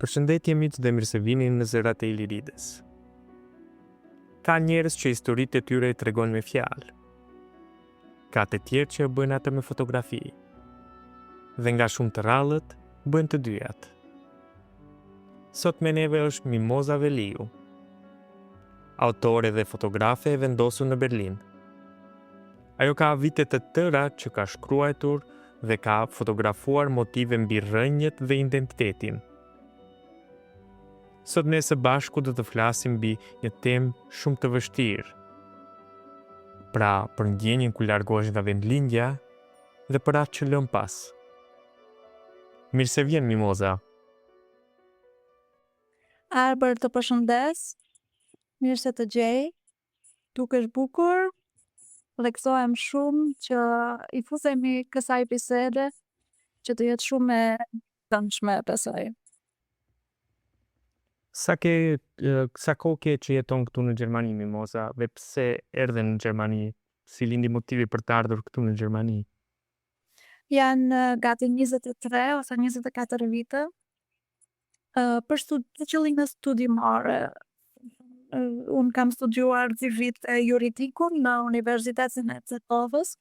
Përshëndetje miq dhe mirë se vini në Zërat e Iliridës. Ka njerëz që historitë e tyre i tregojnë me fjalë. Ka të tjerë që e bëjnë atë me fotografi. Dhe nga shumë të rrallët, bëjnë të dyjat. Sot me neve është Mimoza Veliu, autore dhe fotografe e vendosur në Berlin. Ajo ka vite të tëra që ka shkruajtur dhe ka fotografuar motive mbi rrënjët dhe identitetin. Sot ne së bashku do të flasim mbi një temë shumë të vështirë. Pra, për ndjenjën kur largohesh nga vendlindja dhe për atë që lëmë pas. Mirë se vjen Mimoza. Arbër, të përshëndes. Mirë se të gjej. Dukesh bukur dhe gëzohem shumë që i futemi kësaj bisede që të jetë shumë e këndshme, besoj. Sa ke sa kohë ke që jeton këtu në Gjermani Mimoza dhe pse erdhe në Gjermani? Si lindi motivi për të ardhur këtu në Gjermani? Janë gati 23 ose 24 vite. Për stud për qëllime studimore. Unë kam studiuar dy vite juridikun në Universitetin e Tetovës.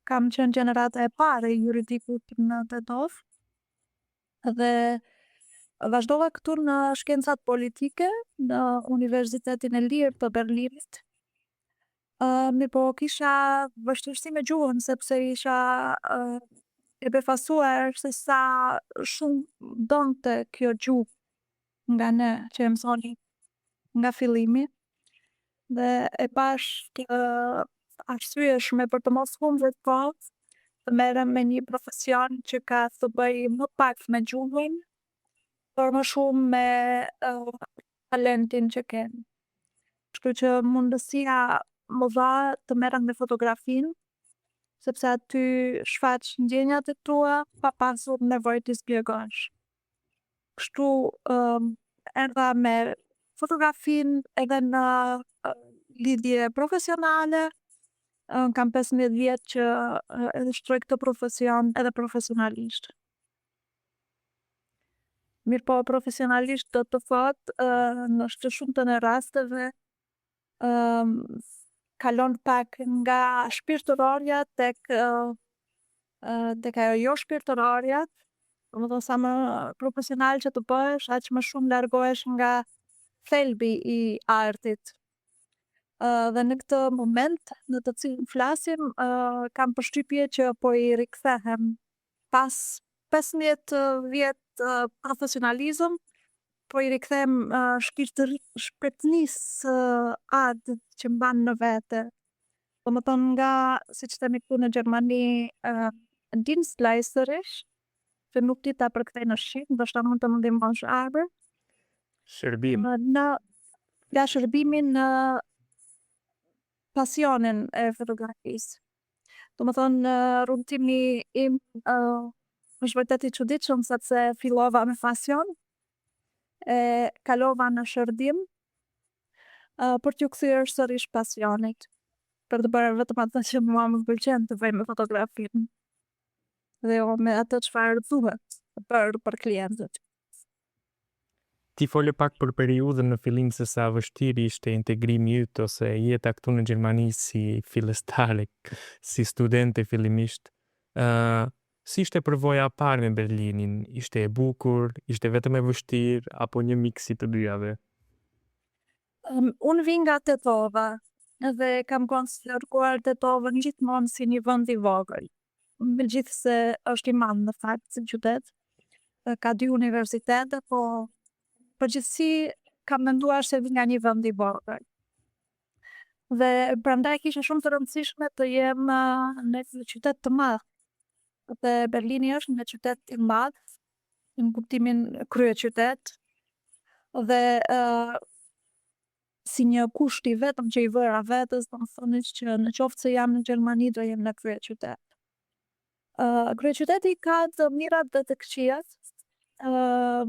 Kam qenë gjenerata e parë e juridikut në Tetovë. Dhe vazhdova këtu në shkencat politike në Universitetin e Lirë të Berlinit. Mirëpo kisha vështirësi me gjuhën sepse isha e befasuar se sa shumë donte kjo gjuhë nga ne që e mësonim nga fillimi dhe e pashë të arsyeshme për të mos humbur kohë të merrem me një profesion që ka të bëjë më pak me gjuhën, por më shumë me talentin që ke. Kështu që mundësia m'u dha të merrem me fotografinë, sepse aty shfaq ndjenjat e tua pa pasur nevojë t'i spjegosh. Kështu erdha me fotografinë edhe në lidhje profesionale, kam 15 vjet që e ushtroj këtë profesion edhe profesionalisht. Mirëpo profesionalisht do të thotë në të shumtën e rasteve kalon pak nga shpirtërorja tek tek ajo jo shpirtërorja, domethënë sa më profesional që të bëhesh, aq më shumë largohesh nga thelbi i artit. Dhe në këtë moment në të cilin flasim, kam përshtypje që po i rikthehem pas 15 vjet profesionalizëm, po i rikthehem shpirtëri, shpirtnisë së artit që mban në vete. Domethënë nga, siç themi këtu në Gjermani, Dienstleisterisch, që nuk di ta përkthej në shqip, ndoshta mund të më ndihmosh Arbër. Shërbim. Në nga shërbimi në pasionin e fotografisë. Domethënë rrugëtimi im është vërtet i çuditshëm sepse fillova me pasion, e kalova në shërbim për t'ju kthyer sërish pasionit, për të bërë vetëm atë që mua më pëlqen të bëj me fotografinë dhe jo me atë çfarë duhet bërë për klientët. Ti fole pak për periudhën në fillim se sa vështirë ishte integrimi yt ose jeta këtu në Gjermani si fillestare, si studente fillimisht. Ë si ishte përvoja e parë me Berlinin? Ishte e bukur, ishte vetëm e vështirë apo një miks i të dyjave? Unë vi nga Tetova dhe kam konsideruar Tetovën gjithmonë si një vend i vogël. Megjithëse është i madh në fakt si qytet, ka dy universitete, po përgjithësi kam menduar se vi nga një vend i vogël. Dhe prandaj kisha shumë të rëndësishme të jem në një qytet të madh. Dhe Berlini është një qytet i madh, në kuptimin kryeqytet, dhe si një kusht i vetëm që i vëra vetes, domethënë është që në qoftë se jam në Gjermani do jem në kryeqytet. Kryeqyteti ka të mirat dhe të këqijat,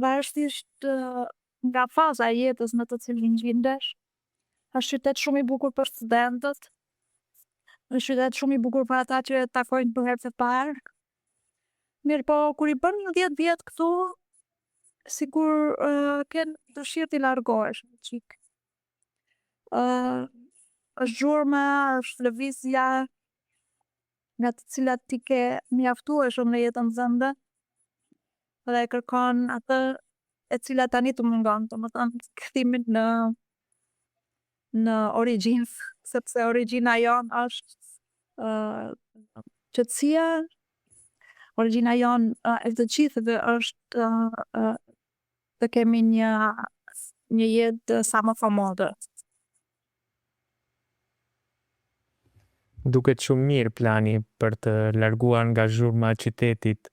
varësisht nga faza e jetës në të cilin gjindesh. Është qytet shumë i bukur për studentët, është qytet shumë i bukur për ata që e takojnë për herë të parë. Mirëpo, kur i bën 10 vjet këtu, Sikur ke dëshirë t'i largohesh një çikë. Është zhurma, është lëvizja nga të cilat ti ke mjaftueshëm në jetën tënde dhe e kërkon atë e cila tani të mungon, domethënë kthimin në në origjinë, sepse origjina jonë është qetsia, origjina jonë e të gjithëve është të kemi një një jetë sa më komode. Duket shumë mirë plani për të larguar nga zhurma e qytetit.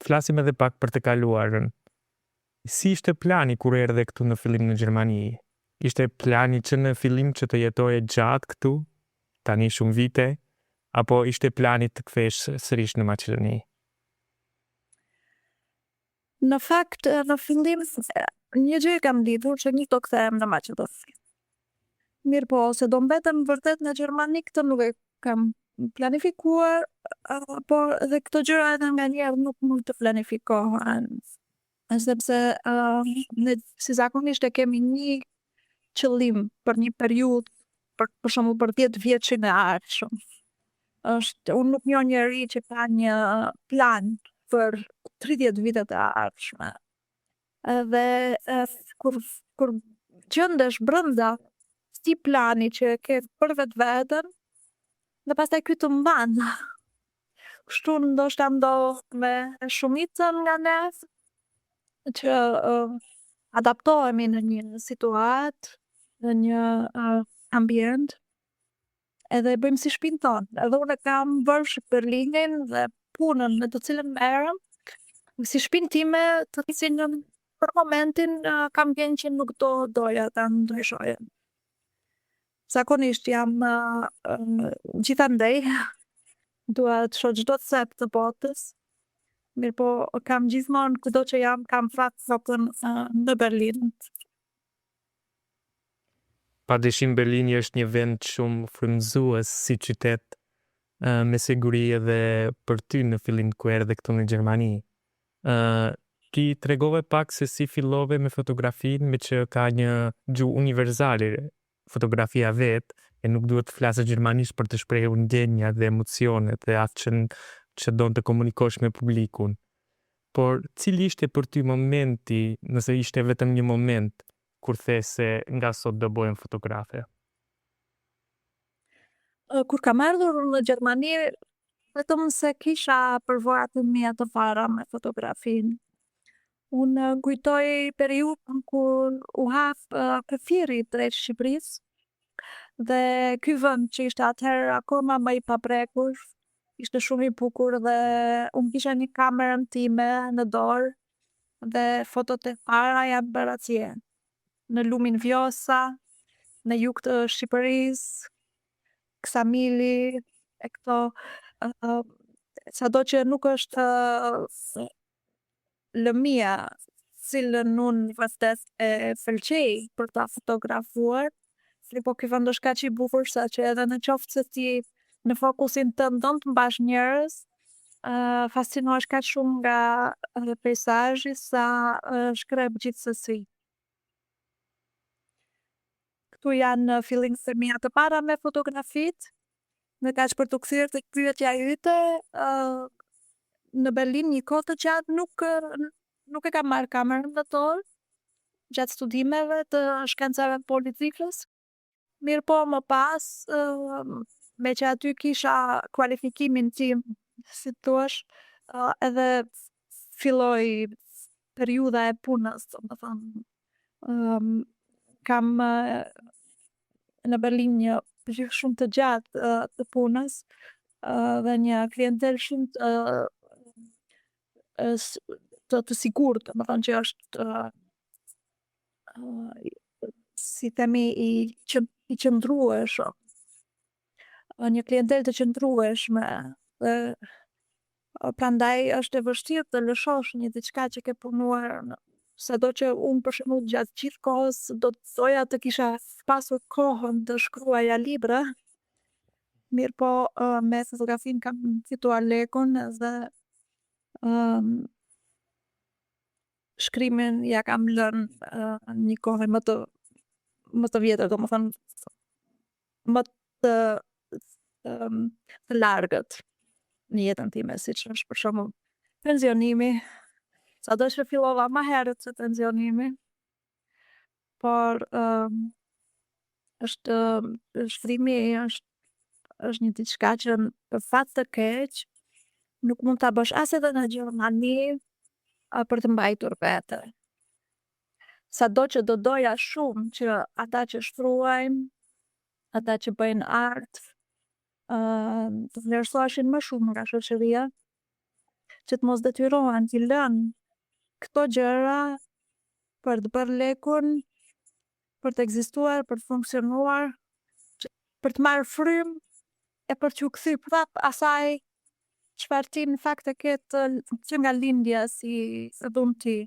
Flasim edhe pak për të kaluarën. Si ishte plani kur erdhe këtu në fillim në Gjermani? Ishte plani që në fillim që të jetoje gjatë këtu, tani shumë vite, apo ishte plani të kthehesh sërish në Maqedoni? Në fakt, në fillim një gjë e kam ditur që nuk do kthehem në Maqedoni. Mirë po, se do mbetem vërtet në Gjermani këtë nuk e kam planifikuar, por edhe këto gjëra edhe nganjëherë nuk mund të planifikohen, sepse ne si zakonisht e kemi një qëllim për një periudhë, për për shembull për 10 vjeçin e ardhshëm. Është unë nuk njoh njeri që ka një plan për 30 vitet e ardhshme. Edhe kur kur gjëndesh brënda këtij plani që e ke për vetveten, dhe pastaj ky të mban. Kështu ndoshta ndodh me shumicën nga ne që adaptohemi në një situatë, në një ambient edhe e bëjmë si shpinë tonë. Edhe unë e kam bërë Berlinin dhe punën me të cilën merrem si shpinë time të cilën për momentin kam ndjenjë që nuk do doja ta ndryshoja. Zakonisht jam gjithandej, dua të shoh çdo cep të botës, mirë po kam gjithmonë kudo që jam kam prapë kokën në Berlin. Pa dyshim Berlini është një vend shumë frymëzues si qytet, me siguri edhe për ty në fillim ku erdhe këtu në Gjermani. Ti tregove pak se si fillove me fotografinë, me që ka një gjuhë universale fotografia vetë, e nuk duhet të flasësh gjermanisht për të shprehur ndjenjat dhe emocionet dhe atë që që don të komunikosh me publikun. Por cili ishte për ty momenti, nëse ishte vetëm një moment, kur the se nga sot do bëhem fotografe? Kur kam ardhur në Gjermani, vetëm se kisha përvojat e mia të para me fotografinë. Unë kujtoj periudhën kur u hap kufiri drejt Shqipërisë dhe ky vend që ishte atëherë akoma më i paprekur, ishte shumë i bukur dhe unë kisha një kamerën time në dorë dhe fotot e para janë bërë atje, në lumin Vjosa, në jug të Shqipërisë, Ksamili e këto sado që nuk është lëmia cilën unë vërtet e pëlqej për ta fotografuar, po ky vend është kaq i bukur sa që edhe në qoftë se ti në fokusin tënd don të mbash njerëz, fascinohesh kaq shumë nga peisazhi sa shkrep gjithsesi. Këtu janë fillimet e mia të para me fotografitë. Ndërkaq për t'u kthyer tek pyetja jote, në Berlin një kohë të gjatë nuk nuk e kam marrë kamerën në dorë gjatë studimeve të shkencave politikës. Mirë po më pas, me që aty kisha kualifikimin tim, si thuash, edhe filloi periudha e punës, domethënë kam në Berlin një periudhë shumë të gjatë të punës dhe një klientelë shumë të të, të sigurt, domethënë që është si themi i që i qëndrueshëm, një klientelë të qëndrueshme dhe prandaj është e vështirë të lëshosh një diçka që ke punuar sado që unë për shembull gjatë gjithë kohës do të doja të kisha pasur kohën të shkruaja libra, mirë po me fotografinë kam fituar lekun dhe. Shkrimin ja kam lënë një kohe më të më të vjetër, domethënë më të të largët në jetën time, siç është për shembull penzionimi, sado që fillova ma herët se penzionimi, por është shkrimi është është një diçka që për fat të keq nuk mund ta bësh as edhe në Gjermani për të mbajtur veten. Sado që do doja shumë që ata që shkruajnë, ata që bëjnë art, të vlerësoheshin më shumë nga shoqëria, që të mos detyrohen t'i lënë këto gjëra për të bërë lekun, për të ekzistuar, për të funksionuar, për të marrë frymë e për t'ju kthy prap asaj çfarë ti në fakt e ke të që nga lindja si dhunti.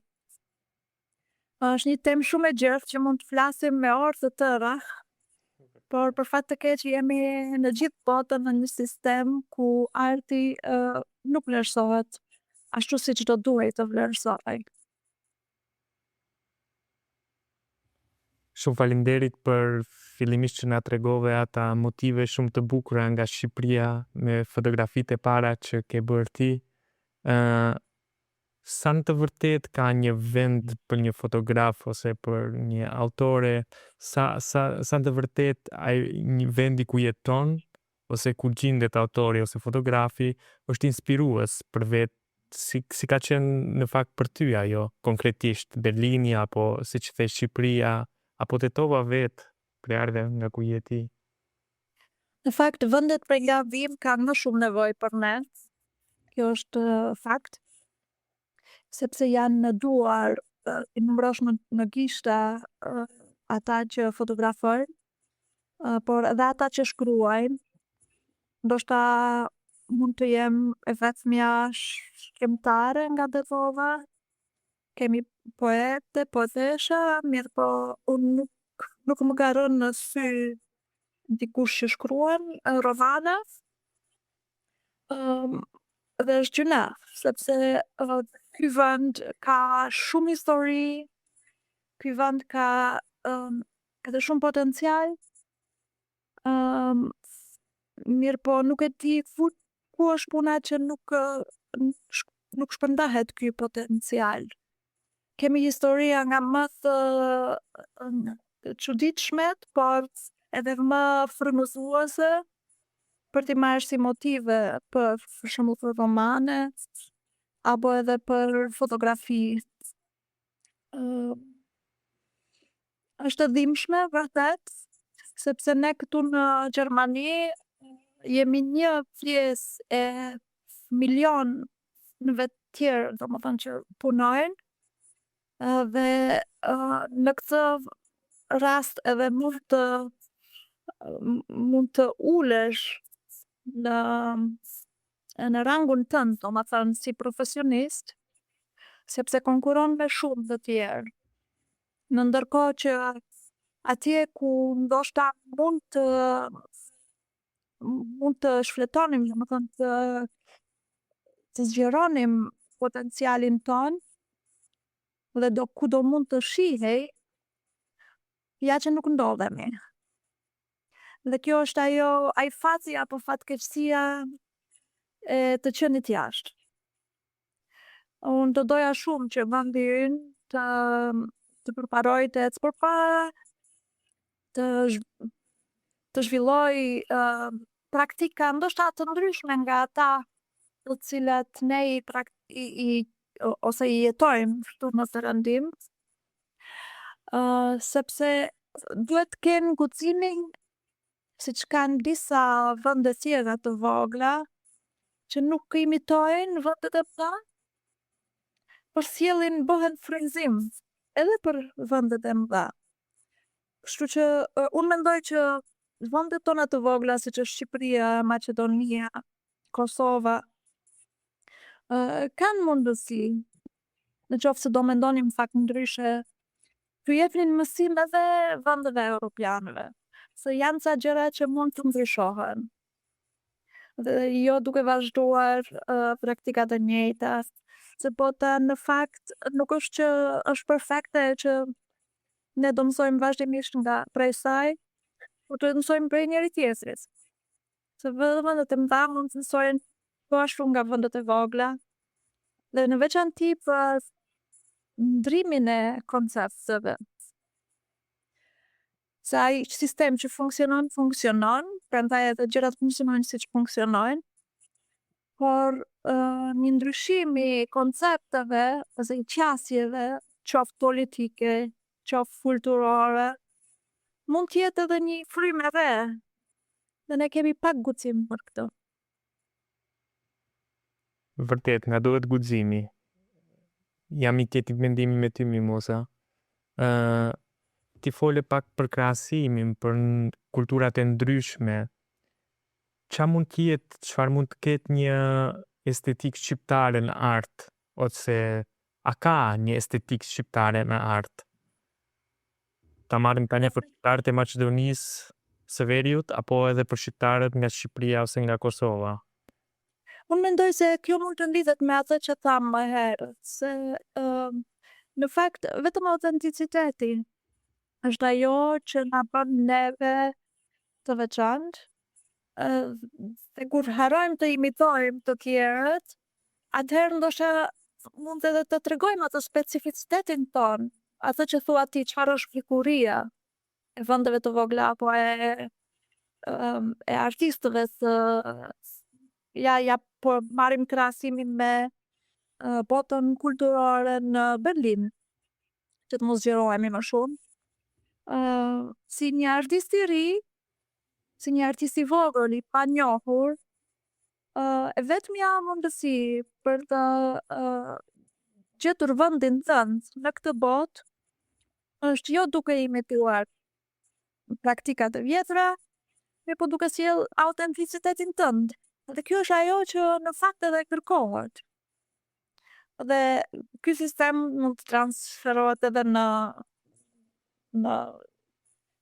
Është një temë shumë e gjerë që mund të flasim me orë të tëra, por për fat të keq jemi në gjithë botën në një sistem ku arti nuk vlerësohet ashtu siç do duhej të vlerësohej. Shumë faleminderit për fillimisht që na tregove ata motive shumë të bukura nga Shqipëria me fotografitë e para që ke bërë ti. Ë sa në të vërtetë ka një vend për një fotograf ose për një autore, sa sa sa në të vërtetë ai një vendi ku jeton ose ku gjindet autori ose fotografi është inspirues për vetë si si ka qenë në fakt për ty ajo konkretisht Berlini apo siç the Shqipëria apo Tetova vetë, prejardhja nga ku je ti? Në fakt vendet prej nga vijmë kanë më shumë nevojë për ne. Kjo është fakt. Sepse janë në duar, i numërosh në, në gishta ata që fotografojnë, por edhe ata që shkruajnë. Ndoshta mund të jem e vetmja shkrimtare nga Tetova. Kemi poete, poetesha, mirëpo unë nuk nuk më ka rënë në sy dikush që shkruan romane. Dhe është gjynah, sepse ky vend ka shumë histori, ky vend ka edhe shumë potencial. Mirëpo nuk e di ku ku është puna që nuk nuk shpërndahet ky potencial. Kemi historia nga më të çuditshmet, por edhe më frymëzuese për t'i marrë si motive për për shembull për romane apo edhe për fotografi. Është e dhimbshme vërtet, sepse ne këtu në Gjermani jemi një pjesë e milionëve tjerë, domethënë që punojnë dhe në këtë rast edhe mund të mund të ulesh në në rangun tënd, domethënë si profesionist, sepse konkuron me shumë të tjerë. Në ndërkohë që atje ku ndoshta mund të mund të shfletonim, domethënë të të zgjeronim potencialin tonë dhe do ku do mund të shihej, ja që nuk ndodhemi. Dhe kjo është ajo ai fati apo fatkeqësia e të qenit jashtë. Unë do doja shumë që vendi ynë të të përparojë, të ecë përpara, të të zhvilloj praktika ndoshta të ndryshme nga ata të cilat ne i prak i, i ose i jetojmë këtu në perëndim, sepse duhet të kenë guximin siç kanë disa vende tjera të vogla që nuk imitojnë vendet e mëdha, por sjellin bëhen frymëzim edhe për vendet e mëdha. Kështu që unë mendoj që vendet tona të vogla siç është Shqipëria, Maqedonia, Kosova, kanë mundësi, në qoftë se do mendonim pak ndryshe, t'u jepnin mësim edhe vendeve europianëve, se janë ca gjëra që mund të ndryshohen. Dhe jo duke vazhduar praktikat e njëjta. Se bota në fakt nuk është që është perfekte që ne do mësojmë vazhdimisht nga prej saj, por duhet mësojmë prej njëri tjetrit. Se edhe vendet e mëdha mund të mësojnë po ashtu nga vendet e vogla. Dhe në veçanti për ndrimin e koncepteve. Se ai sistem që funksionon, funksionon, prandaj edhe gjërat funksionojnë siç funksionojnë, por një ndryshim i koncepteve ose i qasjeve, qoftë politike, qoftë kulturore, mund të jetë edhe një frymë e re. Dhe ne kemi pak guxim për këtë. Vërtet, na duhet guximi. Jam i këtij mendimi me ty Mimoza. Ë ti fole pak për krahasimin, për kulturat e ndryshme. Ça mund të jetë, çfarë mund të ketë një estetikë shqiptare në art ose a ka një estetikë shqiptare në art? Ta marrim tani për shqiptarët e Maqedonisë së Veriut apo edhe për shqiptarët nga Shqipëria ose nga Kosova? Unë mendoj se kjo mund të lidhet me atë që thamë më herët, se në fakt vetëm autenticiteti është ajo që na bën neve të veçantë. Dhe kur harrojmë të imitojmë të tjerët, atëherë ndoshta mund edhe të tregojmë atë specificitetin tonë, atë që thua ti, çfarë është bukuria e vendeve të vogla apo e e artistëve të ja ja po marrim krahasimin me botën kulturore në Berlin, që të mos zgjerohemi më shumë. Si një artist i ri, si një artist i vogël, i panjohur, e vetmja mundësi për të gjetur vendin tënd në këtë botë është jo duke imituar praktikat e vjetra, mirë po duke sjell autenticitetin tënd. Dhe kjo është ajo që në fakt edhe kërkohet. Dhe ky sistem mund të transferohet edhe në në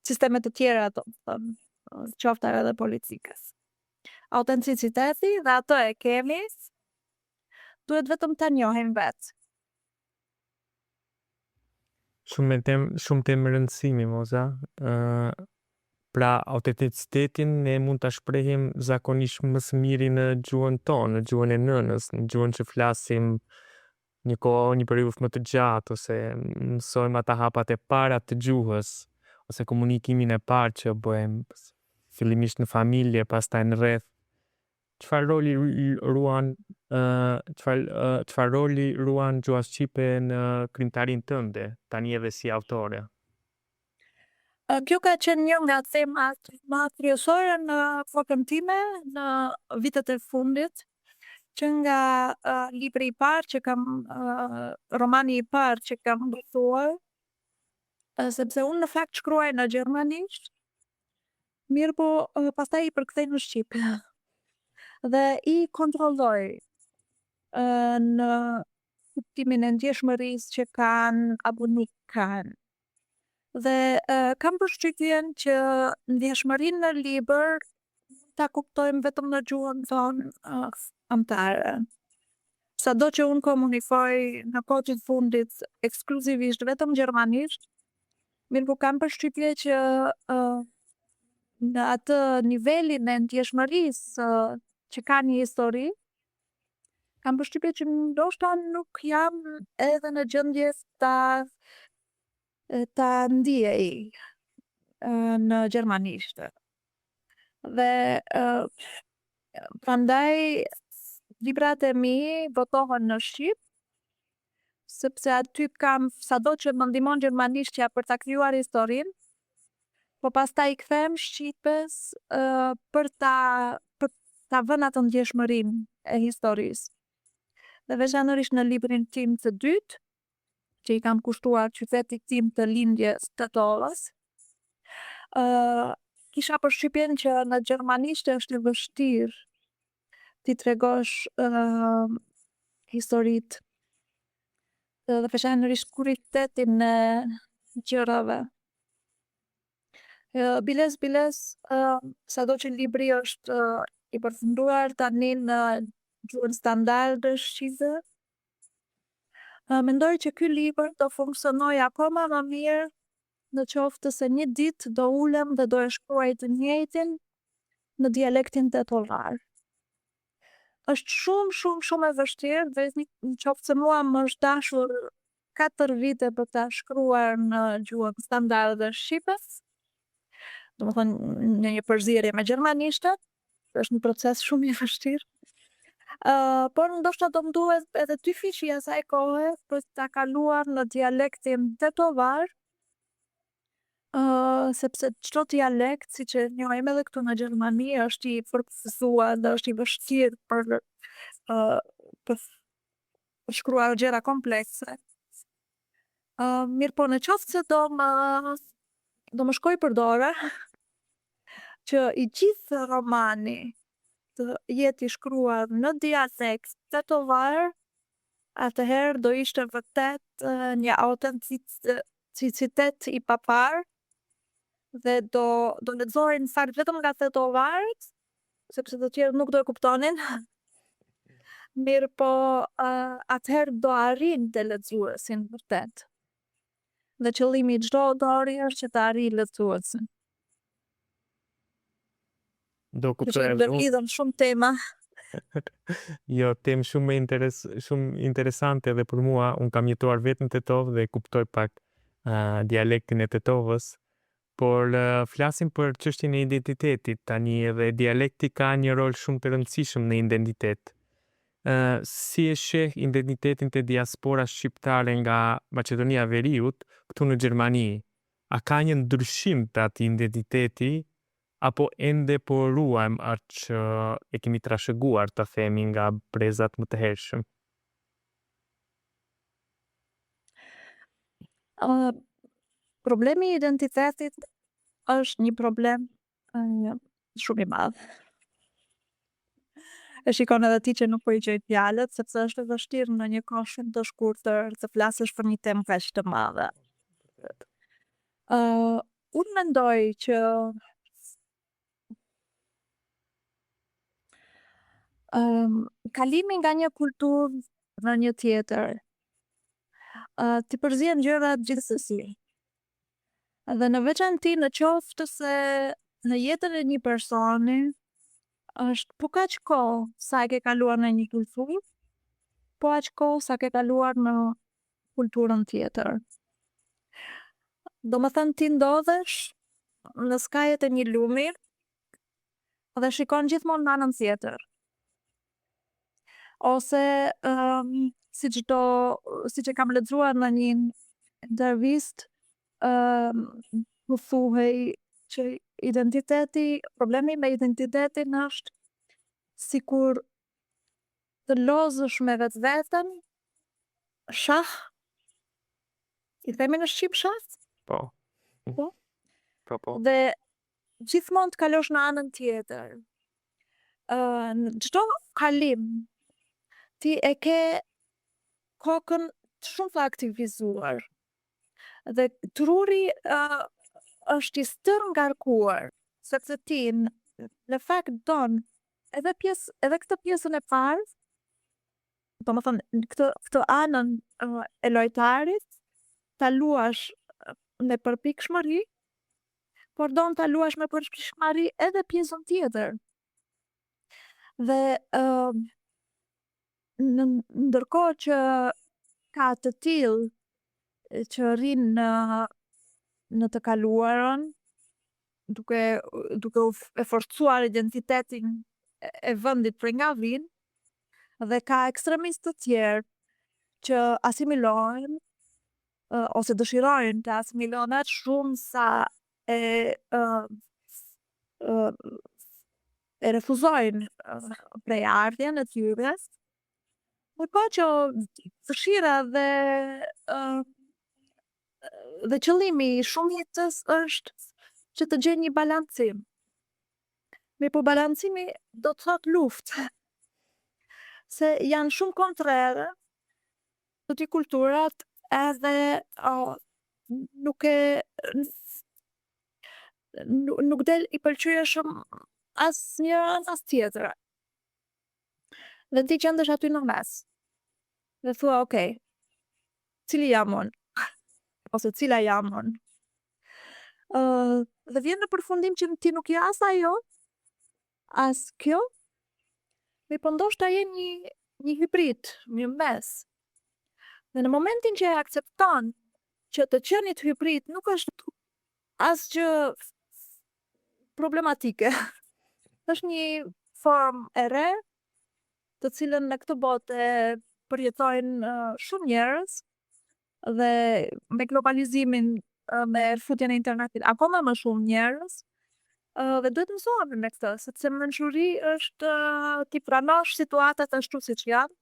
sisteme të tjera, do të thënë, qoftë edhe politikës. Autenticiteti dhe atë e kemi, duhet vetëm ta njohim vetë. Shumë temë, shumë temë rëndësi Mimoza. Ë pra autenticitetin ne mund ta shprehim zakonisht më së miri në gjuhën tonë, në gjuhën e nënës, në gjuhën që flasim një kohë, një periudhë më të gjatë ose mësojmë ata hapat e para të gjuhës ose komunikimin e parë që bëjmë fillimisht në familje, pastaj në rreth. Çfarë roli ruan çfarë çfarë roli ruan gjuha shqipe në krijimtarinë tënde, tani edhe si autore? Kjo ka qenë një nga temat më kryesore në kokën time në vitet e fundit, që nga libri i parë që kam, romani i parë që kam botuar, sepse unë në fakt shkruaj në gjermanisht, mirë po pastaj i përkthej në shqip. Dhe i kontrolloj në kuptimin e ndjeshmërisë që kanë apo nuk kanë. Dhe kam përshtypjen që ndjeshmërinë në libër ta kuptojmë vetëm në gjuhën tonë amtare. Sado që unë komunikoj në kohë të fundit ekskluzivisht vetëm gjermanisht, mirë po kam përshtypje që në atë nivelin e ndjeshmërisë që ka një histori, kam përshtypje që ndoshta nuk jam edhe në gjendje ta ta ndiej në gjermanisht. Dhe prandaj librat e mi botohen në shqip, sepse aty kam sado që më ndihmon gjermanishtja për ta krijuar historinë, po pastaj i kthehem shqipes për ta për ta vënë atë ndjeshmërinë e historisë. Dhe veçanërisht në librin tim të dytë, që i kam kushtuar qytetit tim të lindjes Tetovës, kisha përshtypjen që në gjermanisht është e vështirë t'i tregosh historitë dhe veçanërisht kuritetin e gjërave. Biles, biles, sado që libri është i përfunduar tani në gjuhën standarde shqipe. Mendoj që ky libër do funksionojë akoma më mirë në qoftë se një ditë do ulem dhe do e shkruaj të njëjtin në dialektin tetovar. Është shumë, shumë, shumë e vështirë dhe në qoftë se mua më është dashur 4 vite për ta shkruar në gjuhën standarde shqipe, domethënë në një përzierje me gjermanishten, është një proces shumë i vështirë. Por ndoshta do më duhet edhe dyfishi i asaj kohe për ta kaluar në dialektin tetovar, sepse çdo dialekt, siç e njohim edhe këtu në Gjermani, është i përkufizuar dhe është i vështirë për shkruar gjëra komplekse. Mirëpo në qoftë se do më do më shkojë për dore që i gjithë romani të jetë i shkruar në dialekt tetovar, atëherë do ishte vërtet një autenticitet i paparë dhe do do lexohej në fakt vetëm nga tetovarët, sepse të tjerët nuk do e kuptonin. Mirëpo atëherë do arrinte lexuesin vërtet. Dhe qëllimi i çdo autori është që të arrijë lexuesin. Do kuptoj Që edhe unë. ndërlidhen shumë tema. Jo, temë shumë interes shumë interesante edhe për mua. Unë kam jetuar vetë në Tetovë dhe kuptoj pak dialektin e Tetovës. Por flasim për çështjen e identitetit tani edhe dialekti ka një rol shumë të rëndësishëm në identitet. Si e sheh identitetin te diaspora shqiptare nga Maqedonia e Veriut këtu në Gjermani? A ka një ndryshim të atij identiteti apo ende po ruajmë atë që e kemi trashëguar, ta themi, nga brezat më të hershëm? Problemi i identitetit është një problem shumë i madh. E shikon edhe ti që nuk po i gjej fjalët, sepse është e vështirë në një kohë shumë të shkurtër të flasësh për një temë kaq të madhe. Unë mendoj që kalimi nga një kulturë në një tjetër, t'i përzien gjërat gjithsesi. Dhe në veçanti në qoftë se në jetën e një personi është po kaq kohë sa e ke kaluar në një kulturë, po aq kohë sa ke kaluar në kulturën tjetër. Domethënë ti ndodhesh në skajet e një lumi dhe shikon gjithmonë në anën tjetër. Ose siç do siç e kam lexuar në një intervistë, ku thuhej që identiteti, problemi me identitetin është sikur të lozësh me vetveten shah, i themi në shqip shah? Po. Po. Po, po. Dhe gjithmonë të kalosh në anën tjetër. Në çdo kalim ti e ke kokën shumë të aktivizuar dhe truri është i stërngarkuar, sepse ti në fakt don edhe pjesë edhe këtë pjesën e parë, domethënë këtë këtë anën e lojtarit ta luash me përpikshmëri, por don ta luash me përpikshmëri edhe pjesën tjetër. Dhe në ndërkohë që ka të tillë që rrinë në në të kaluarën, duke duke u e forcuar identitetin e vendit prej nga vijnë, dhe ka ekstremistë të tjerë që asimilohen ose dëshirojnë të asimilohen aq shumë sa e e refuzojnë prejardhjen e tyre. Ndërkohë që dëshira dhe dhe qëllimi i shumicës është që të gjejnë një balancim. Mirëpo balancimi do të thotë luftë, se janë shumë kontrere të dy kulturat edhe nuk e nuk del i pëlqyeshëm as njëra as tjetra. Dhe ti gjendesh aty në mes. Dhe thua, ok, Cili jam unë? Ose cila jam unë? Dhe vjen në përfundim që ti nuk je as ajo, as kjo, mirë po ndoshta je një hibrid, një mes. Dhe në momentin që e akcepton që të qenit hibrid nuk është asgjë problematike. Është një formë e re, të cilën në këtë botë e përjetojnë shumë njerëz dhe me globalizimin, me futjen e internetit akoma më shumë njerëz, dhe duhet të mësohemi me këtë, sepse mençuri është t'i pranosh situatat ashtu siç janë.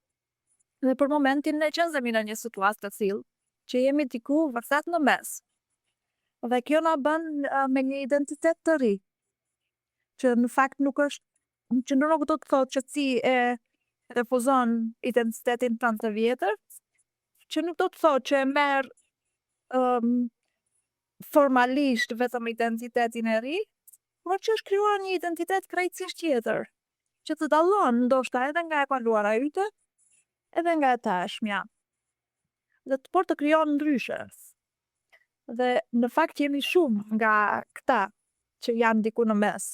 Dhe për momentin ne gjendemi në një situatë të tillë, që jemi diku vërtet në mes. Dhe kjo na bën me një identitet të ri, që në fakt nuk është, që nuk do të thotë që ti e refuzon identitetin tënd të vjetër, që nuk do të thotë që e merr formalisht vetëm identitetin e ri, por që është krijuar një identitet krejtësisht tjetër, që të dallon ndoshta edhe nga e kaluara yte, edhe nga e tashmja. Dhe të por të krijon ndryshe. Dhe në fakt jemi shumë nga këta që janë diku në mes.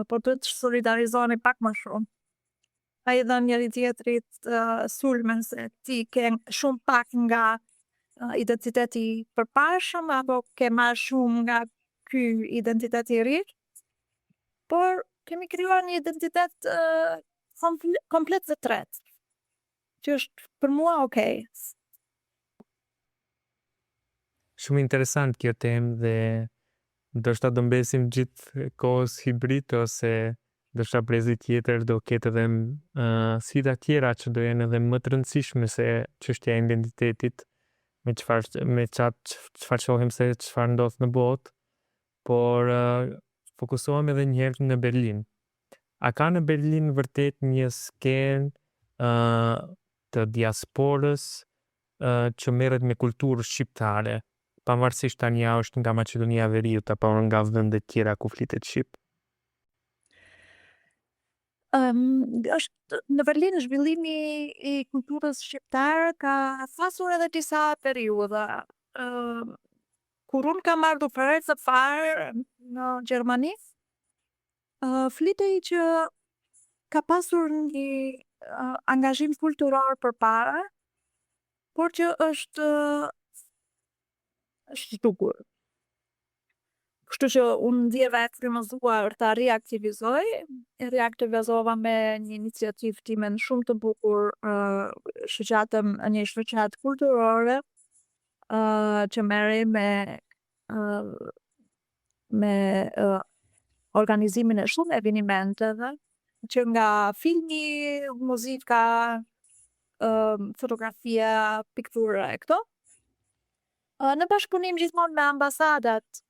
Por duhet të solidarizohemi pak më shumë. Pa i dhënë njëri tjetrit sulme se ti ke shumë pak nga identiteti i përparshëm apo ke marrë shumë nga ky identitet i ri, por kemi krijuar një identitet komplet të tretë, që është për mua okay. Shumë interesant kjo temë dhe ndoshta do mbesim gjithë kohës hibrid ose ndoshta brezi tjetër do ketë edhe sfida tjera që do jenë edhe më të rëndësishme se çështja e identitetit, me çfarë me çfarë shohim se çfarë ndodh në botë, por fokusohem edhe një herë në Berlin. A ka në Berlin vërtet një skenë të diasporës që merret me kulturë shqiptare, pavarësisht tani a është nga Maqedonia e Veriut apo nga vende tjera ku flitet shqip? Është në Berlin zhvillimi i kulturës shqiptare ka pasur edhe disa periudha. Kur unë kam ardhur për herë të parë në Gjermani, flitej që ka pasur një angazhim kulturor përpara, por që është zhdukur. Kështu që unë ndjeva e frymëzuar ta riaktivizoj, e riaktivizova me një iniciativë timen shumë të bukur, shoqatën, një shoqatë kulturore, që merrej me me organizimin e shumë evenimenteve, që nga filmi, muzika, fotografia, piktura e këto. Në bashkëpunim gjithmonë me ambasadat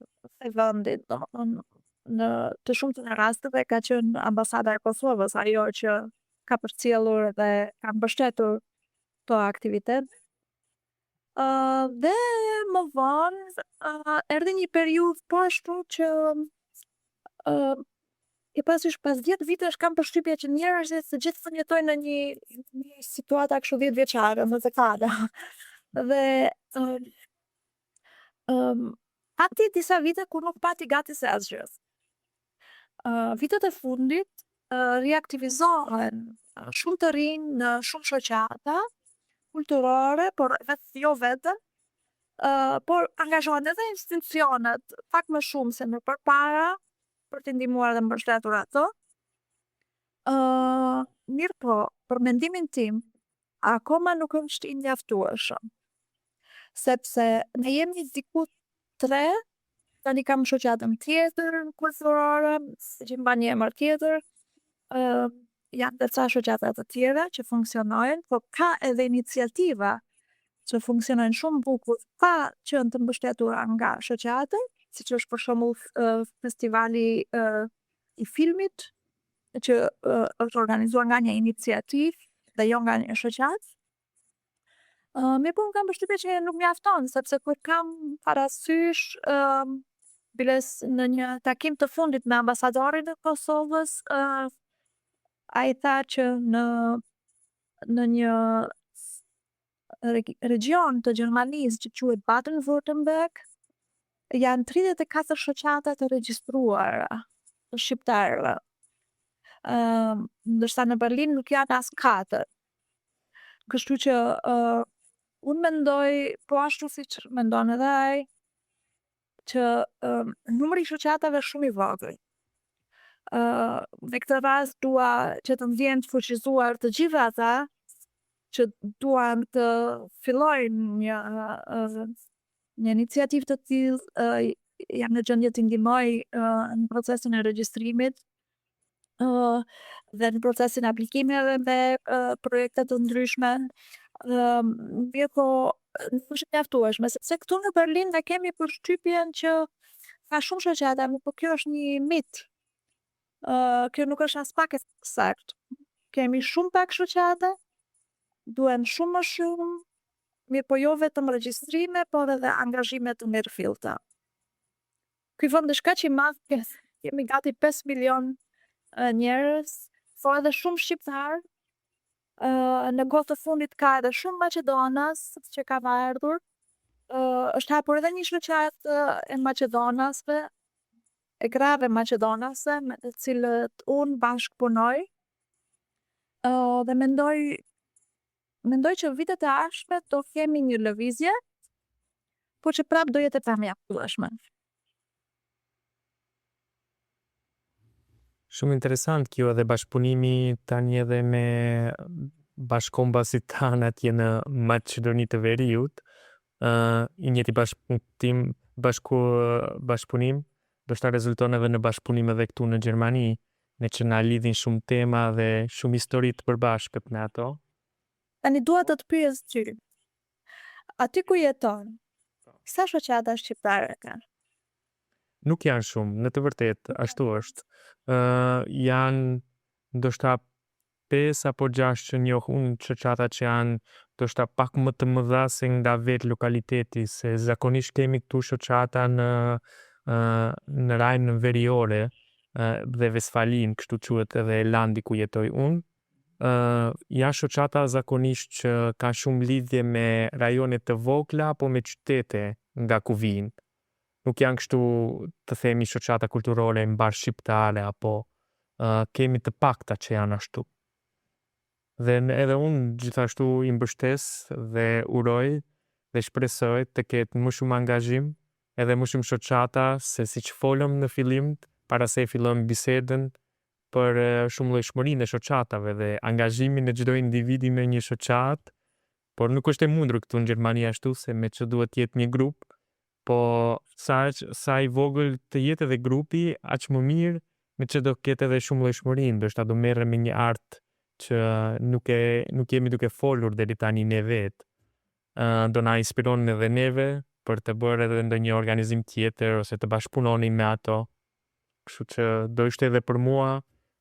e vendit, domethënë në të shumtën e rasteve ka qenë ambasada e Kosovës ajo që ka përcjellur dhe ka mbështetur këto aktivitet. Dhe më vonë erdhi një periudhë po ashtu që e parasysh pas 10 vitesh kam përshtypje që njerëzit të gjithë jetojnë në një situata kështu 10 vjeçare, në dekada. Dhe pati disa vite kur nuk pati gati se asgjë. Vitet e fundit riaktivizohen shumë të rinj në shumë shoqata kulturore, por jo vetëm, por angazhohen edhe institucionet pak më shumë se më përpara për të ndihmuar dhe mbështetur ato. Mirë po, për mendimin tim, akoma nuk është i mjaftueshëm, sepse ne jemi diku tre, tani kam shoqatën tjetër kulturore, që mban një emër tjetër, janë dhe ca shoqata të tjera që funksionojnë, po ka edhe iniciativa që funksionojnë shumë bukur pa qenë të mbështetura nga shoqata, siç është për shembull festivali i filmit, që është organizuar nga një iniciativë dhe jo nga një shoqatë. Mirë po unë kam përshtypje që nuk mjafton, sepse kur kam parasysh biles në një takim të fundit me ambasadorin e Kosovës, ai tha që në një regjion të Gjermanisë që quhet Baden-Württemberg janë 34 shoqata të regjistruara të shqiptarëve. Ndërsa në Berlin nuk janë as 4. Kështu që unë mendoj, po ashtu siç mendon edhe ai, që numri i shoqatave është shumë i vogël. Me këtë rast dua që të ndjen të fuqizuar të gjithë ata që duan të fillojnë një iniciativë të tillë, jam në gjendje të ndihmoj në procesin e regjistrimit dhe në procesin e aplikimeve me projekte të ndryshme. Mirëpo, nuk është e mjaftueshme, sepse këtu në Berlin ne kemi përshtypjen që ka shumë shoqata, po kjo është një mit. Kjo nuk është as pak e saktë. Kemi shumë pak shoqata, duhen shumë më shumë, mirëpo jo vetëm regjistrime, por edhe angazhime të mirëfillta. Ky vend është kaq i madh, kemi gati 5 milion njerëz, po edhe shumë shqiptar. Në kohë të fundit ka edhe shumë maqedonas që kanë ardhur. Është hapur edhe një shoqatë e maqedonasve, e grave maqedonase me të cilët unë bashkëpunoj. Dhe mendoj që vitet e ardhshme do kemi një lëvizje, por që prapë do jetë e pamjaftueshme. Shumë interesant kjo edhe bashkëpunimi tani edhe me bashkombasit tanë atje në Maqedoni të Veriut. I njëjti bashkëpunim bashku bashkëpunim ndoshta rezulton edhe në bashkëpunim edhe këtu në Gjermani, me që na lidhin shumë tema dhe shumë histori të përbashkët me ato. Tani dua të të pyes ty. Aty ku jeton, sa shoqata shqiptare ka? Nuk janë shumë, në të vërtetë, ashtu është. Janë ndoshta 5 apo 6 që njoh unë shoqata që janë ndoshta pak më të mëdha se nga vetë lokaliteti, se zakonisht kemi këtu shoqata në në Rajnën Veriore dhe Westfalin, kështu quhet edhe landi ku jetoj unë. Janë shoqata zakonisht që kanë shumë lidhje me rajone të vogla apo me qytete nga ku vijnë. Nuk janë kështu të themi shoqata kulturore mbar shqiptare apo kemi të pakta që janë ashtu. Dhe edhe unë gjithashtu i mbështes dhe uroj dhe shpresoj të ketë më shumë angazhim edhe më shumë shoqata se siç folëm në fillim para se e fillojmë bisedën për shumëllojshmërinë e shoqatave dhe angazhimin e çdo individi në një shoqatë, por nuk është e mundur këtu në Gjermani ashtu se me që duhet të jetë një grup, po sa sa i vogël të jetë edhe grupi, aq më mirë, me që do ketë edhe shumëllojshmëri, ndoshta do merrem me një art që nuk jemi duke folur deri tani ne vetë. Do na inspiron edhe neve për të bërë edhe ndonjë organizim tjetër ose të bashkëpunonim me ato. Kështu që do ishte edhe për mua,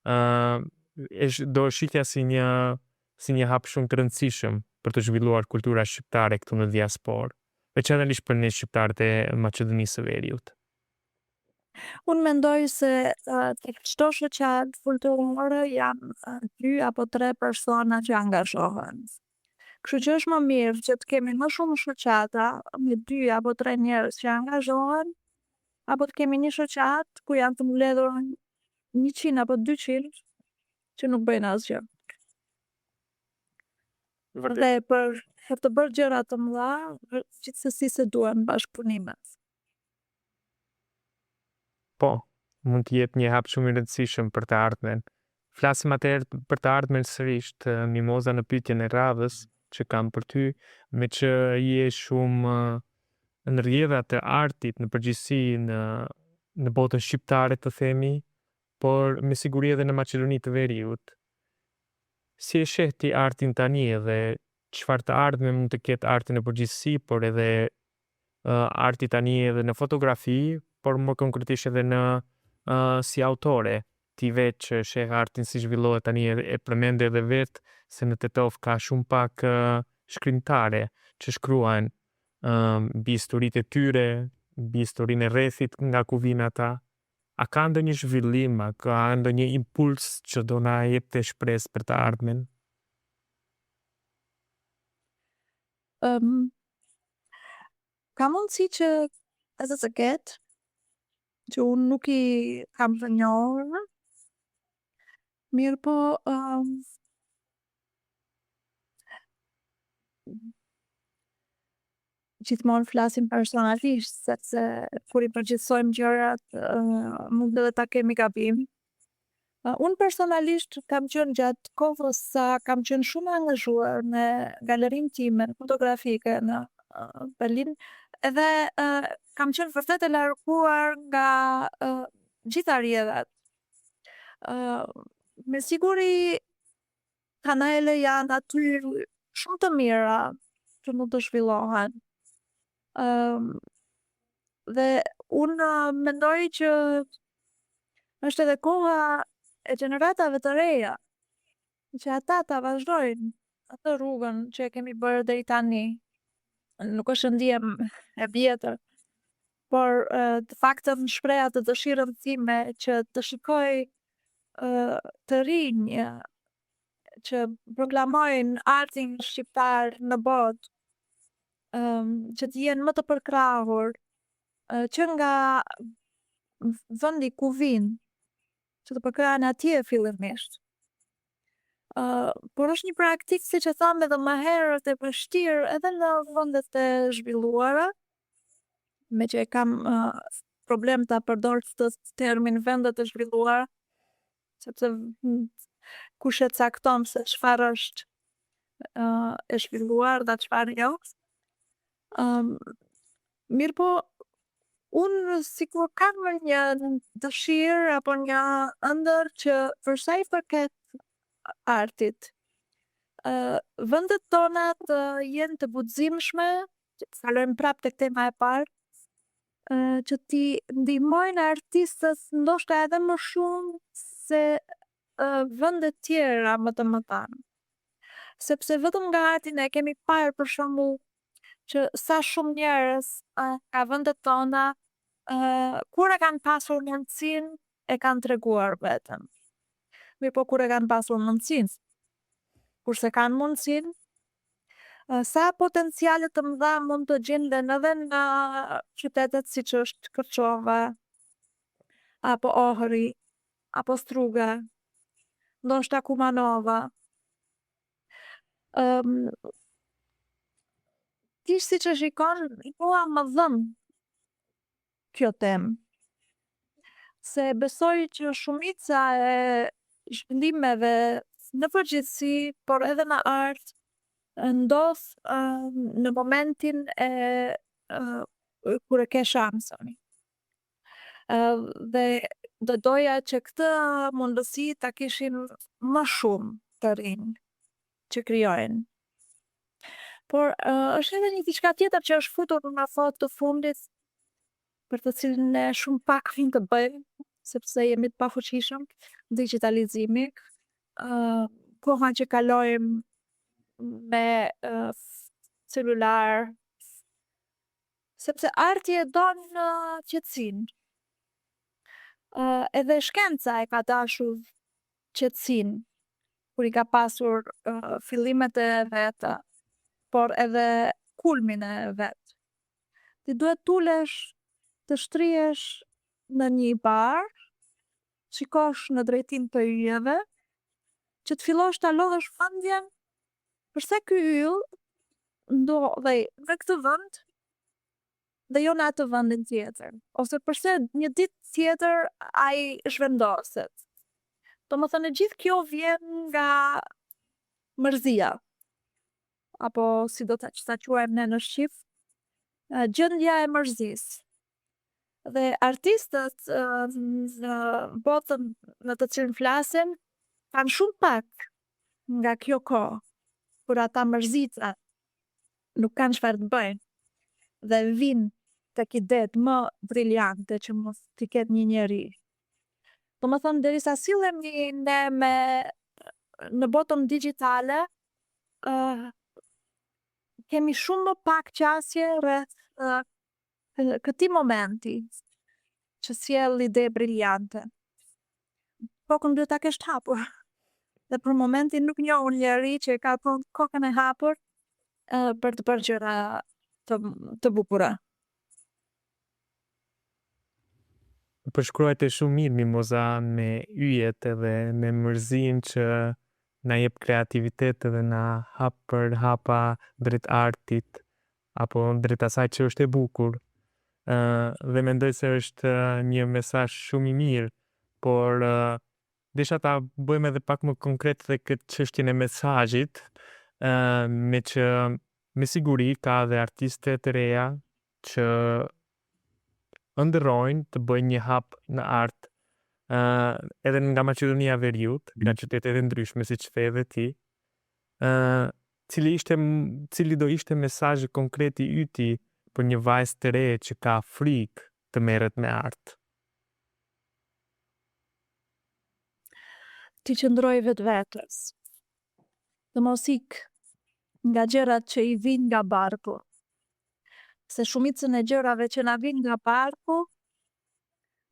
do e shihja si një hap shumë të rëndësishëm për të zhvilluar kultura shqiptare këtu në diasporë, veçanërisht për ne shqiptarët e Maqedonisë së Veriut. Unë mendoj se tek çdo shoqatë kulturore janë 2 apo 3 persona që angazhohen. Kështu që është më mirë që të kemi më shumë shoqata me 2 apo 3 njerëz që angazhohen, apo të kemi një shoqatë ku janë të mbledhur 100 apo 200 që nuk bëjnë asgjë. Vërtet. Dhe për të bërë gjëra të mëdha, gjithsesi se duhen bashkëpunimet. Po, mund të jetë një hap shumë i rëndësishëm për të ardhmen. Flasim atëherë për të ardhmen sërish, Mimoza, në pyetjen e radhës që kam për ty, me që je shumë në rrjedha të artit në përgjithësi në botën shqiptare të themi, por me siguri edhe në Maqedoni të Veriut. Si e sheh ti artin tani edhe çfarë të ardhme mund të ketë arti në përgjithësi, por edhe arti tani edhe në fotografi, por më konkretisht edhe në si autore. Ti vetë që sheh artin si zhvillohet tani e përmende edhe vetë se në Tetov ka shumë pak shkrimtare që shkruajnë mbi historitë e tyre, mbi historinë e rrethit nga ku vinë ata. A ka ndonjë zhvillim, a ka ndonjë impuls që do na jepte shpresë për të ardhmen? Ka mundsi që edhe të ketë, që unë nuk i kam të njohura, mirëpo gjithmonë flasim personalisht sepse kur i përgjithsojmë gjorat mund edhe ta kemi gabim. Unë personalisht kam qenë gjatë kohës sa kam qenë shumë e angazhuar me galerinë time fotografike në Berlin edhe kam qenë vërtet e larguar nga gjitha rrjedhat. Me siguri kanale janë aty shumë të mira që mund të zhvillohen dhe unë mendoj që është edhe koha e gjeneratave të reja që ata ta vazhdojnë atë rrugën që e kemi bërë deri tani. Nuk është që ndihem e vjetër, por të paktën shpreh atë dëshirën time që të shikoj të rinj që proklamojnë artin shqiptar në botë, që të jenë më të përkrahur që nga vendi ku vijnë, që të përkrahen atje fillimisht. Por është një praktikë siç e thamë edhe më herët e vështirë edhe në vendet e zhvilluara, meqë e kam problem ta përdor këtë termin vendet e zhvilluara, sepse kush e cakton se çfarë është e zhvilluar dhe çfarë jo. Mirëpo unë sikur kam një dëshirë apo një ëndërr që për sa i përket artit, vendet tona të jenë të guximshme, që të kalojmë prap tek tema e parë, që t'i ndihmojnë artistët ndoshta edhe më shumë se vendet tjera më të mëdha. Sepse vetëm nga arti ne kemi parë për shembull që sa shumë njerëz nga vendet tona kur e kanë pasur mundësinë e kanë treguar veten. Mirëpo kur e kanë pasur mundësinë, kur s'e kanë mundësinë, sa potenciale të mëdha mund të gjenden edhe në qytetet siç është Kërçova, apo Ohri, apo Struga, ndoshta Kumanova. Ti siç e shikon, mua më dhemb kjo temë, se besoj që shumica e zhvillimeve në përgjithësi, por edhe në art, ndodh në momentin e kur e ke shansin. Dhe do doja që këtë mundësi ta kishin më shumë të rinj që krijojnë. Por është edhe një diçka tjetër që është futur në kohë të fundit, për të cilën ne shumë pak mund të bëjmë, sepse jemi të pafuqishëm, digjitalizimi, koha që kalojmë me celular, sepse arti e don qetësinë. Edhe shkenca e ka dashur qetësinë kur i ka pasur fillimet e veta, por edhe kulmin e vet. Ti duhet t'ulesh, të shtrihesh në një bar, shikosh në drejtim të yjeve, që të fillosh ta lodhësh mendjen përse ky yll ndodhej në këtë vend dhe jo në atë vendin tjetër, ose përse një ditë tjetër ai zhvendoset. Domethënë e gjithë kjo vjen nga mërzia, apo si do ta ta quajmë ne në shqip, gjendja e mërzisë. Dhe artistët në botën në të cilën flasim kanë shumë pak nga kjo kohë, kur ata mërziten, nuk kanë çfarë të bëjnë dhe vijnë tek idetë më briljante që mund t'i ketë një njeri. Domethënë derisa sillemi ne me në botën digjitale, kemi shumë më pak qasje rreth këtij momenti që sjell ide briljante. Kokën duhet ta kesh të hapur. Dhe për momentin nuk njoh unë njeri që e ka kokën e hapur Për të bërë gjëra të të bukura. Përshkruajte shumë mirë Mimoza me yjet edhe me mërzinë që na jep kreativitet edhe na hap për hapa drejt artit apo drejt asaj që është e bukur. Dhe mendoj se është një mesazh shumë i mirë, por desha ta bëjmë edhe pak më konkret dhe këtë çështjen e mesazhit, meqë me siguri ka dhe artiste të reja që ëndërrojnë të bëjnë një hap në art edhe nga Maqedonia e Veriut, nga qytetet e ndryshme siç the edhe ti. Cili ishte cili do ishte mesazhi konkret i yti për një vajzë të re që ka frikë të merret me art? T'i qëndrojë vetvetes. Të mos ikë nga gjërat që i vijnë nga barku. Se shumicën e gjërave që na vijnë nga barku,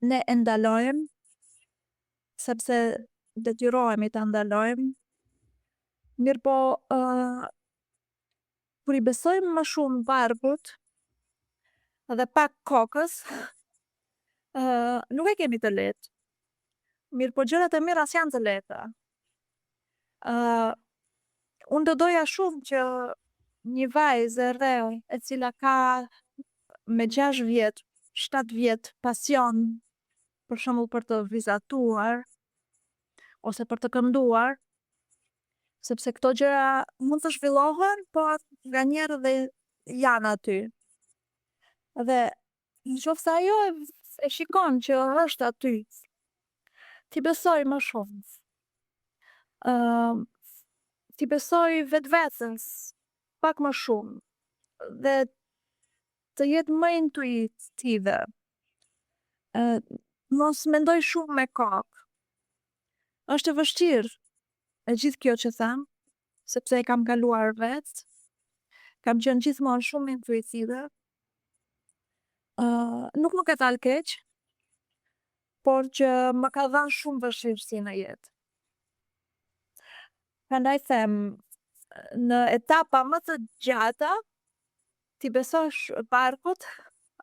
ne e ndalojmë, sepse detyrohemi ta ndalojmë, mirëpo kur i besojmë më shumë barkut dhe pak kokës, nuk e kemi të lehtë. Mirëpo gjërat e mira s'janë të lehta. Unë do doja shumë që një vajzë e re e cila ka me 6 vjet, 7 vjet pasion për shembull për të vizatuar ose për të kënduar, sepse këto gjëra mund të zhvillohen, por nganjëherë dhe janë aty. Dhe në qoftë se ajo e shikon që është aty, t'i besojë më shumë. T'i besojë vetvetes pak më shumë dhe të jetë më intuitive. Mos mendojë shumë me kokë. Është e vështirë e gjithë kjo që them, sepse e kam kaluar vetë. Kam qenë gjithmonë shumë intuitive. Nuk më ka dalë keq, por që më ka dhënë shumë vështirësi në jetë. Prandaj them, në etapa më të gjata, t'i besosh barkut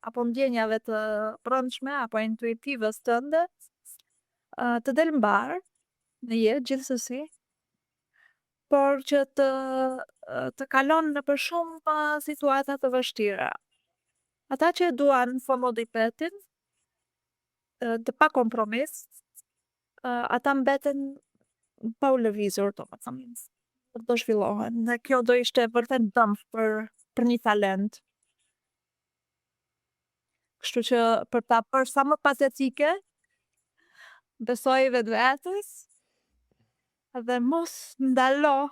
apo ndjenjave të brendshme apo intuitivës tënde, të del mbarë në jetë gjithsesi, por që të të kalon nëpër shumë situata të vështira. Ata që e duan komoditetin, të pa kompromis, ata mbeten pa u lëvizur, domethënë, nuk do zhvillohen dhe kjo do ishte vërtet dëm për për një talent. Kështu që për ta bërë sa më patetike, besoji vetvetes dhe mos ndalo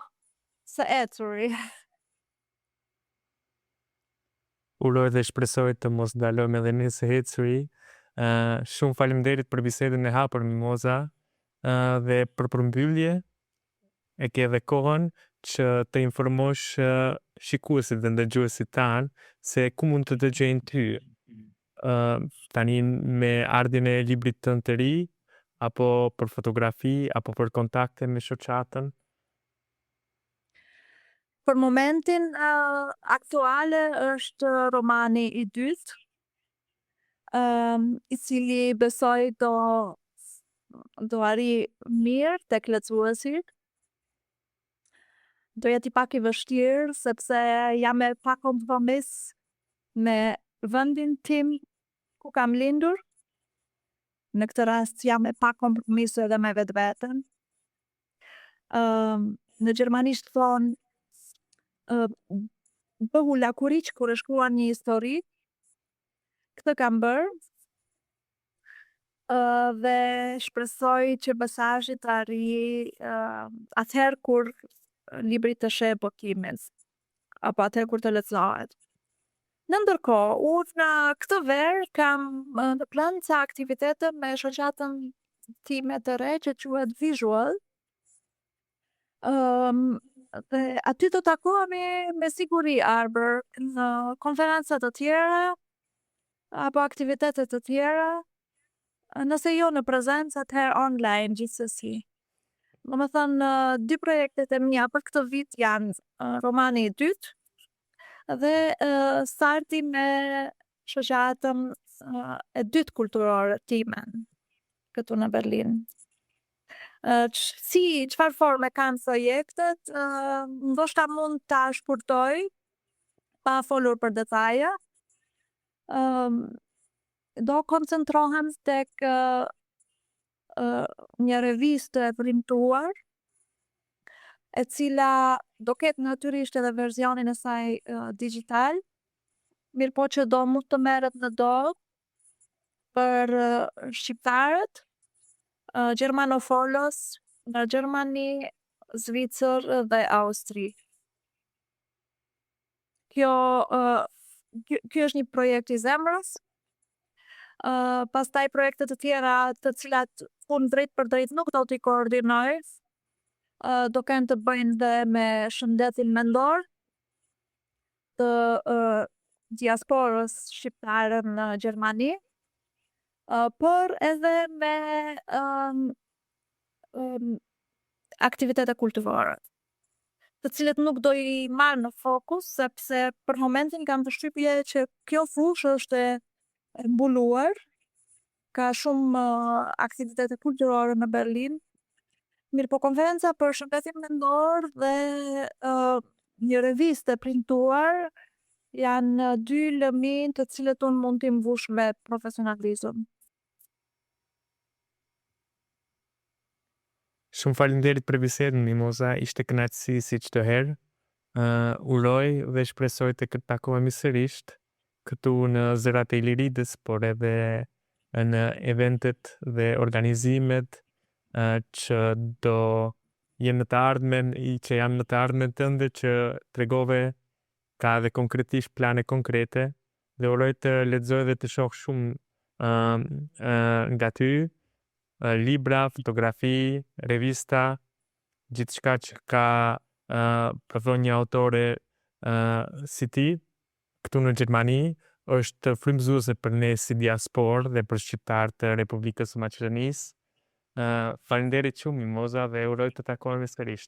së ecuri. Uroj dhe shpresoj të mos ndalojmë edhe ne së ecuri. Shumë faleminderit për bisedën e hapur Mimoza dhe për përmbyllje e ke edhe kohën që të informosh shikuesit dhe ndëgjuesit tanë se ku mund të të gjejnë ty. Tani me ardhjen e librit tënd të ri apo për fotografi apo për kontakte me shoqatën. Për momentin aktuale është romani i dytë, i cili besoj do do arrijë mirë tek lexuesit. Do jetë i pak i vështirë sepse jam e pa kompromis me vendin tim ku kam lindur. Në këtë rast jam e pa kompromis edhe me vetveten. Në gjermanisht thonë bëhu lakuriq kur e shkruan një histori. Këtë kam bërë dhe shpresoj që mesazhi të arrijë atëherë kur libri të sheh botimin apo atëherë kur të lexohet. Në ndërkohë, unë këtë verë kam në plan ca aktivitete me shoqatën time të re që quhet Visual. Dhe aty do takohemi me siguri Arbër në konferenca të tjera apo aktivitete të tjera. Nëse jo në prezencë, atëherë online gjithsesi. Domethënë, dy projektet e mia për këtë vit janë romani i dytë. Dhe starti me shoqatën e dytë kulturore timen këtu në Berlin. Si, çfarë forme kanë projektet, ndoshta mund ta shkurtoj pa folur për detaje. Do koncentrohem tek një revistë e printuar, e cila do ketë natyrisht edhe versionin e saj digital, mirë po që do mund të merret në dorë për shqiptarët, gjermanofolës në Gjermani, Zvicër dhe Austri. Kjo ky është një projekt i zemrës. Pastaj projekte të tjera të cilat unë drejt për drejt nuk do t'i koordinoj, do kenë të bëjnë dhe me shëndetin mendor të diasporës shqiptare në Gjermani, por edhe me aktivitete kulturore, të cilët nuk do i marr në fokus, sepse për momentin kam përshtypje që kjo fushë është e mbuluar, ka shumë aktivitete kulturore në Berlin, mirë po konferenca për shëndetin mendor dhe një revistë e printuar janë dy lëmi të cilët unë mund t'i mbush me profesionalizëm. Shumë faleminderit për bisedën, Mimoza, ishte kënaqësi si çdo herë. Uh, uroj dhe shpresoj të këtë takohemi sërish këtu në Zërat e Iliridës, por edhe në eventet dhe organizimet uh, që do jenë në të ardhmen, i që janë në të ardhmen tënde që tregove ka edhe konkretisht plane konkrete dhe uroj të lexoj dhe të shoh shumë uh, uh, nga ty, uh, libra, fotografi, revista, gjithçka që ka uh, prodhon një autore uh, si ti këtu në Gjermani është frymëzuese për ne si diasporë dhe për shqiptarët të Republikës së Maqedonisë. Uh, faleminderit shumë Mimoza dhe uroj të takohemi sërish.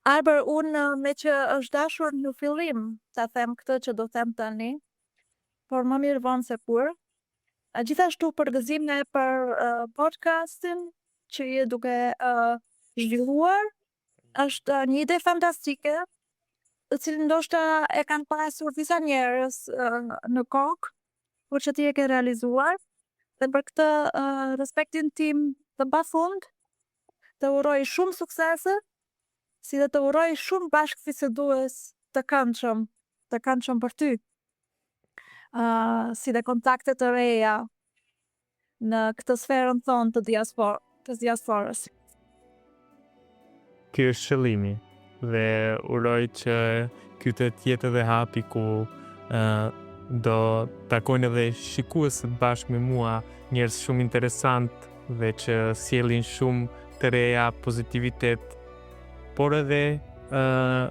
Arbër, unë me që është dashur në fillim ta them këtë që do them tani, por më mirë vonë se kurrë. Gjithashtu përgëzime për uh, podcastin që je duke uh, zhvilluar. Është një ide fantastike, të cilën ndoshta e kanë pasur disa njerëz uh, në kokë, por që ti e ke realizuar. Dhe për këtë uh, respektin tim të pafund, të uroj shumë suksese, si dhe të uroj shumë bashkëbisedues të këndshëm, të këndshëm për ty. Uh, si dhe kontakte të reja në këtë sferën tonë të diaspor të diasporës. Ky është qëllimi dhe uroj që ky të jetë edhe hapi ku uh, do takojnë edhe shikuesit bashkë me mua njerëz shumë interesant dhe që sjellin shumë të reja, pozitivitet, por edhe uh,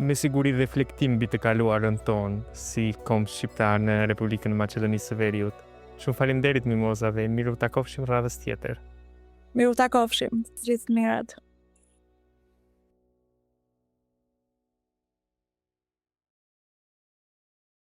me siguri reflektim mbi të kaluarën tonë si komb shqiptar në Republikën e Maqedonisë së Veriut. Shumë faleminderit Mimoza dhe miru takofshim radhës tjetër. Miru takofshim, gjithë mirat.